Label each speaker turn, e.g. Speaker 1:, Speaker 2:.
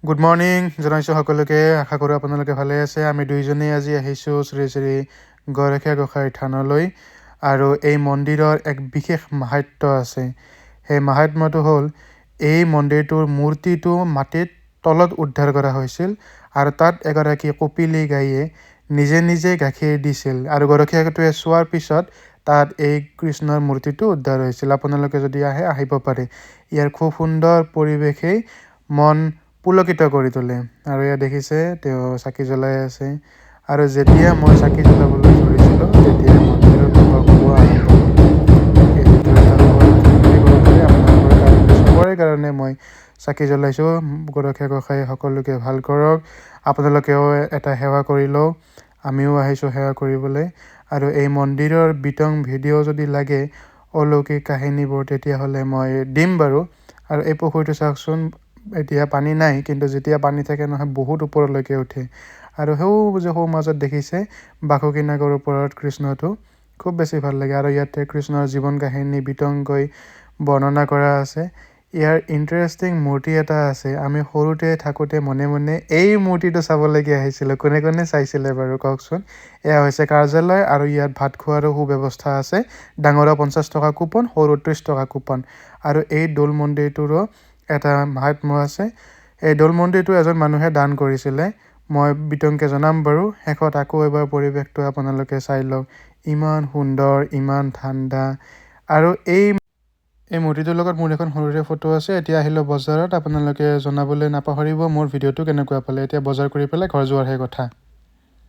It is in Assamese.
Speaker 1: গুড মৰ্ণিং জনাইছোঁ সকলোকে। আশা কৰোঁ আপোনালোকে ভালে আছে। আমি দুইজনেই আজি আহিছোঁ শ্ৰী শ্ৰী গৰখীয়া গোসাঁইৰ থানলৈ আৰু এই মন্দিৰৰ এক বিশেষ মাহাত্ম্য আছে। সেই মাহাত্ম্যটো হ'ল, এই মন্দিৰটোৰ মূৰ্তিটো মাটিত তলত উদ্ধাৰ কৰা হৈছিল আৰু তাত এগৰাকী কপিলী গাইয়ে নিজে নিজে গাখীৰ দিছিল আৰু গৰখীয়াটোৱে চোৱাৰ পিছত তাত এই কৃষ্ণৰ মূৰ্তিটো উদ্ধাৰ হৈছিল। আপোনালোকে যদি আহে, আহিব পাৰে। ইয়াৰ খুব সুন্দৰ পৰিৱেশেই মন পুলকিত কৰি তোলে। আৰু এয়া দেখিছে, তেওঁ চাকি জ্বলাই আছে আৰু যেতিয়া মই চাকি জ্বলাবলৈ ধৰিছিলোঁ, তেতিয়াই মন্দিৰৰ বাবা গোৱা আৰম্ভ হ'ল। এইটো এটা বুলি ক'ব পাৰি। আপোনালোকৰ কাৰণে, চবৰে কাৰণে মই চাকি জ্বলাইছোঁ। গৰখীয়া গোসাঁই সকলোকে ভাল কৰক। আপোনালোকেও এটা সেৱা কৰি লওক। আমিও আহিছোঁ সেৱা কৰিবলৈ। আৰু এই মন্দিৰৰ বিতং ভিডিঅ' যদি লাগে, অলৌকিক কাহিনীবোৰ, তেতিয়াহ'লে মই দিম বাৰু। আৰু এই পুখুৰীটো চাওকচোন, এতিয়া পানী নাই, কিন্তু যেতিয়া পানী থাকে নহয়, বহুত ওপৰলৈকে উঠে। আৰু সৌ যে সৌ মাজত দেখিছে বাসুকী নাগৰ ওপৰত কৃষ্ণটো, খুব বেছি ভাল লাগে। আৰু ইয়াতে কৃষ্ণৰ জীৱন কাহিনী বিতংকৈ বৰ্ণনা কৰা আছে। ইয়াৰ ইণ্টাৰেষ্টিং মূৰ্তি এটা আছে। আমি সৰুতে থাকোঁতে মনে মনে এই মূৰ্তিটো চাবলৈকে আহিছিলোঁ। কোনে কোনে চাইছিলে বাৰু কওকচোন? এয়া হৈছে কাৰ্যালয় আৰু ইয়াত ভাত খোৱাৰো সুব্যৱস্থা আছে। ডাঙৰৰ 50 টকা কুপন, সৰু 30 টকা কুপন। আৰু এই দৌল মন্দিৰটোৰো এটা মাহাত্ম্য আছে। এই দৌল মন্দিৰটো এজন মানুহে দান কৰিছিলে। মই বিতংকৈ জনাম বাৰু। শেষত আকৌ এবাৰ পৰিৱেশটো আপোনালোকে চাই লওক। ইমান সুন্দৰ, ইমান ঠাণ্ডা। আৰু এই এই মূৰ্তিটোৰ লগত মোৰ এখন সৰুৰে ফটো আছে। এতিয়া আহিলোঁ বজাৰত। আপোনালোকে জনাবলৈ নাপাহৰিব মোৰ ভিডিঅ'টো কেনেকুৱা পালে। এতিয়া বজাৰ কৰি পেলাই ঘৰ যোৱাৰহে কথা।